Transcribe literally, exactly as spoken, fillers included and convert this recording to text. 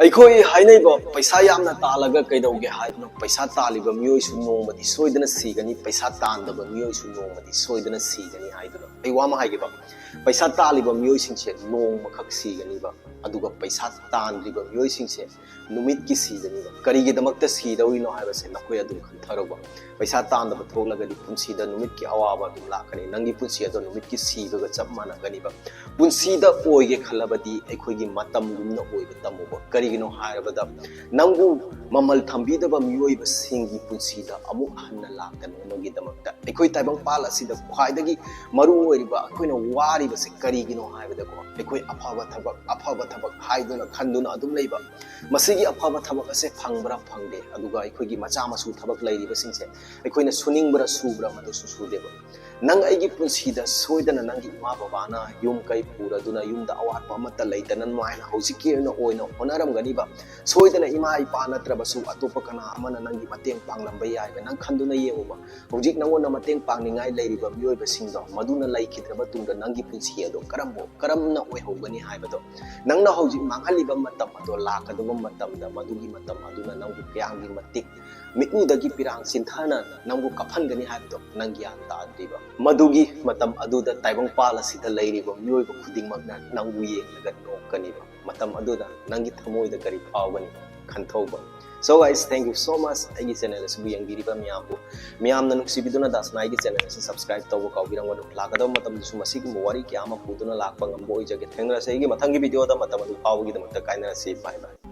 ꯑꯩꯈꯣꯏ ꯍꯥꯏꯅꯩꯕ, "ꯄꯩꯁꯥ ꯌꯥꯝꯅ ꯇꯥꯜꯂꯒ ꯀꯩꯗꯧꯒꯦ ꯍꯥꯏꯗꯨꯅ? ꯄꯩꯁꯥ ꯇꯥꯜꯂꯤꯕ ꯃꯤꯑꯣꯏꯁꯨ ꯅꯣꯡꯃꯗꯤ ꯁꯣꯏꯗꯅ ꯁꯤꯒꯅꯤ, ꯄꯩꯁꯥ ꯇꯥꯟꯗꯕ ꯃꯤꯑꯣꯏꯁꯨ ꯅꯣꯡꯃꯗꯤ ꯁꯣꯏꯗꯅ ꯁꯤꯒꯅꯤ" ꯍꯥꯏꯗꯨꯅ꯫ ꯑꯩ ꯋꯥ ꯑꯃ ꯍꯥꯏꯒꯦꯕ, ꯄꯩꯁꯥ ꯇꯥꯜꯂꯤꯕ ꯃꯤꯑꯣꯏꯁꯤꯡꯁꯦ ꯅꯣꯡꯃꯈꯛ ꯁꯤꯒꯅꯤꯕ, ꯑꯗꯨꯒ ꯄꯩꯁꯥ ꯇꯥꯟꯗ꯭ꯔꯤꯕ ꯃꯤꯑꯣꯏꯁꯤꯡꯁꯦ ꯅꯨꯃꯤꯠꯀꯤ ꯁꯤꯒꯅꯤꯕ꯫ ꯀꯔꯤꯒꯤꯗꯃꯛꯇ ꯁꯤꯗꯧꯔꯤꯅꯣ ꯍꯥꯏꯕꯁꯦ ꯅꯈꯣꯏ ꯑꯗꯨꯝ ꯈꯟꯊꯔꯧꯕ꯫ ꯄꯩꯁꯥ ꯇꯥꯟꯗꯕ ꯊꯣꯛꯂꯒꯗꯤ ꯄꯨꯟꯁꯤꯗ ꯅꯨꯃꯤꯠꯀꯤ ꯑꯋꯥꯕ ꯑꯗꯨꯝ ꯂꯥꯛꯀꯅꯤ꯫ ꯅꯪꯒꯤ ꯄꯨꯟꯁꯤ ꯑꯗꯣ ꯅꯨꯃꯤꯠꯀꯤ ꯁꯤꯕꯒ ꯆꯞ ꯃꯥꯟꯅꯒꯅꯤꯕ꯫ ꯄꯨꯟꯁꯤꯗ ꯑꯣꯏꯒꯦ ꯈꯜꯂꯕꯗꯤ ꯑꯩꯈꯣꯏꯒꯤ ꯃꯇꯝꯒꯨꯝꯅ ꯑꯣꯏꯕ ꯇꯝꯃꯨꯕ꯫ ꯀꯔꯤꯒꯤꯅꯣ ꯍꯥꯏꯔꯕꯗ, ꯅꯪꯕꯨ ꯃꯃꯜ ꯊꯝꯕꯤꯗꯕ ꯃꯤꯑꯣꯏꯕꯁꯤꯡꯒꯤ ꯄꯨꯟꯁꯤꯗ ꯑꯃꯨꯛ ꯍꯟꯅ ꯂꯥꯛꯇꯅꯕꯒꯤꯗꯃꯛꯇ꯫ ꯑꯩꯈꯣꯏ ꯇꯥꯏꯕꯪꯄꯥꯜ ꯑꯁꯤꯗ ꯈ꯭ꯋꯥꯏꯗꯒꯤ ꯃꯔꯨ ꯑꯣꯏꯔꯤꯕ, ꯑꯩꯈꯣꯏꯅ ꯋꯥꯔꯤꯕꯁꯦ ꯀꯔꯤꯒꯤꯅꯣ ꯍꯥꯏꯕꯗꯀꯣ, ꯑꯩꯈꯣꯏ ꯑꯐꯕ ꯊꯕꯛ, ꯑꯐꯕ ꯊꯕꯛ ꯍꯥꯏꯗꯨꯅ ꯈꯟꯗꯨꯅ ꯑꯗꯨꯝ ꯂꯩꯕ꯫ ꯃꯁꯤꯒꯤ ꯑꯐꯕ ꯊꯕꯛ ꯑꯁꯦ ꯐꯪꯕ꯭ꯔꯥ ꯐꯪꯗꯦ, ꯑꯗꯨꯒ ꯑꯩꯈꯣꯏꯒꯤ ꯃꯆꯥ ꯃꯁꯨ ꯊꯕꯛ ꯂꯩꯔꯤꯕꯁꯤꯡꯁꯦ ꯑꯩꯈꯣꯏꯅ ꯁꯨꯅꯤꯡꯕ꯭ꯔꯥ ꯁꯨꯕ꯭ꯔꯥ, ꯃꯗꯨꯁꯨ ꯁꯨꯗꯦꯕ꯫ ꯅꯪ ꯑꯩꯒꯤ ꯄꯨꯟꯁꯤꯗ ꯁꯣꯏꯗꯅ ꯅꯪꯒꯤ ꯏꯃꯥ ꯕꯕꯥꯅ ꯌꯨꯝ ꯀꯩ ꯄꯨꯔꯗꯨꯅ ꯌꯨꯝꯗ ꯑꯋꯥꯠꯄ ꯑꯃꯠꯇ ꯂꯩꯇꯅ ꯅꯨꯡꯉꯥꯏꯅ ꯍꯧꯖꯤꯛꯀꯤ ꯑꯣꯏꯅ, ꯑꯣꯏꯅ ꯍꯣꯠꯅꯔꯝꯒꯅꯤꯕ꯫ ꯁꯣꯏꯗꯅ ꯏꯃꯥ ꯏꯄꯥ ꯅꯠꯇ꯭ꯔꯕꯁꯨ ꯑꯇꯣꯞꯄ ꯀꯅꯥ ꯑꯃꯅ ꯅꯪꯒꯤ ꯃꯇꯦꯡ ꯄꯥꯡꯂꯝꯕ ꯌꯥꯏꯕ꯫ ꯅꯪ ꯈꯟꯗꯨꯅ ꯌꯦꯡꯉꯨꯕ, ꯍꯧꯖꯤꯛ ꯅꯉꯣꯟꯗ ꯃꯇꯦꯡ ꯄꯥꯡꯅꯤꯡꯉꯥꯏ ꯂꯩꯔꯤꯕ ꯃꯤꯑꯣꯏꯕꯁꯤꯡꯗꯣ, ꯃꯗꯨꯅ ꯂꯩꯈꯤꯗ꯭ꯔꯕ ꯇꯨꯡꯗ ꯅꯪꯒꯤ ꯄꯨꯟꯁꯤ ꯑꯗꯣ ꯀꯔꯝꯕ, ꯀꯔꯝꯅ ꯑꯣꯏꯍꯧꯒꯅꯤ ꯍꯥꯏꯕꯗꯣ, ꯅꯪꯅ ꯍꯧꯖꯤꯛ ꯃꯥꯡꯍꯜꯂꯤꯕ ꯃꯇꯝ ꯑꯗꯣ ꯂꯥꯛꯀꯗꯕ ꯃꯇꯝꯗ ꯃꯗꯨꯒꯤ ꯃꯇꯝ ꯑꯗꯨꯅ ꯅꯪꯕꯨ ꯀꯌꯥꯝꯒꯤ ꯃꯇꯤꯛ ꯃꯤꯠꯂꯨꯗꯒꯤ ꯄꯤꯔꯥꯡ ꯆꯤꯟꯊꯅ ꯅꯪꯕꯨ ꯀꯞꯍꯟꯒꯅꯤ ꯍꯥꯏꯕꯗꯣ ꯅꯪ ꯒ꯭ꯌꯥꯟ ꯇꯥꯗ꯭ꯔꯤꯕ꯫ ꯃꯗꯨꯒꯤ ꯃꯇꯝ ꯑꯗꯨꯗ ꯇꯥꯏꯕꯪꯄꯥꯜ ꯑꯁꯤꯗ ꯂꯩꯔꯤꯕ ꯃꯤꯑꯣꯏꯕ ꯈꯨꯗꯤꯡꯃꯛꯅ ꯅꯪꯕꯨ ꯌꯦꯡꯂꯒ ꯅꯣꯛꯀꯅꯤꯕ꯫ ꯃꯇꯝ ꯑꯗꯨꯗ ꯅꯪꯒꯤ ꯊꯃꯣꯏꯗ ꯀꯔꯤ ꯐꯥꯎꯒꯅꯤ? ꯈꯟꯊꯧꯕ꯫ So guys, thank you so much ꯑꯩꯒꯤ channel ꯑꯁꯤꯕꯨ ꯌꯦꯡꯕꯤꯔꯤꯕ ꯃꯌꯥꯝꯕꯨ꯫ ꯃꯌꯥꯝꯅ ꯅꯨꯡꯁꯤꯕꯤꯗꯨꯅ ꯗꯥꯁꯅꯥꯏꯒꯤ channel ꯑꯁꯤ subscribe ꯇꯧꯕ ꯀꯥꯎꯕꯤꯔꯝꯒꯅꯨ꯫ ꯂꯥꯛꯀꯗꯕ ꯃꯇꯝꯗꯁꯨ ꯃꯁꯤꯒꯨꯝꯕ ꯋꯥꯔꯤ ꯀꯌꯥ ꯑꯃ ꯄꯨꯗꯨꯅ ꯂꯥꯛꯄ ꯉꯝꯕ ꯑꯣꯏꯖꯒꯦ꯫ ꯊꯦꯡꯅꯔꯁꯦ ꯑꯩꯒꯤ ꯃꯊꯪꯒꯤ video ꯗ꯫ ꯃꯇꯝ ꯑꯗꯨ ꯐꯥꯎꯕꯒꯤꯗꯃꯛꯇ ꯀꯥꯏꯅꯔꯁꯤ꯫ Bye bye꯫